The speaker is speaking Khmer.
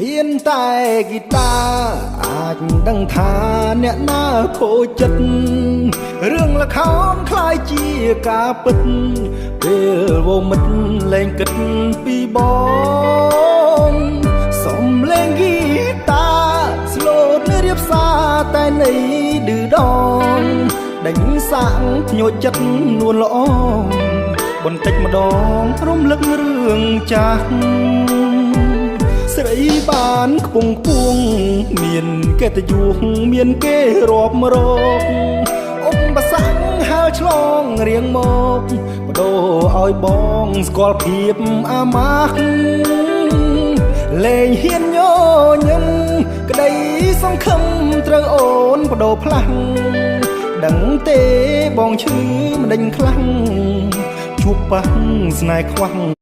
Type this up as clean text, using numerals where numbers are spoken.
មានតែហ្គីតាអាចដឹងថាអ្នកណាខូចចិត្តរឿងល្ខោនคล้ายជាការពិតពេលវោមិតលែងគិតពីបងសំលេងហ្គីតាស្លូតរៀបសារតែនៃឌឺដងដេញសាក់ភ្ញោចចិត្តនួនល្អបន្តិចម្ដងរំលឹករឿងចាស់ស្រីបានខ្ពងខ្ពងមានកិត្តិយសមានគេរាប់រកឧបសគ្គហើឆ្លងរៀងមកបដូរឲ្យបងស្គាល់ភាពអាម៉ាស់លែងហ៊ានញញឹមក្តីសង្ឃឹមត្រូវអូនបដូរផ្លាស់ដឹងទេបងឈឺមិនដេញខ្លាំងជួបប៉ះស្នេហ៍ខ្វះ។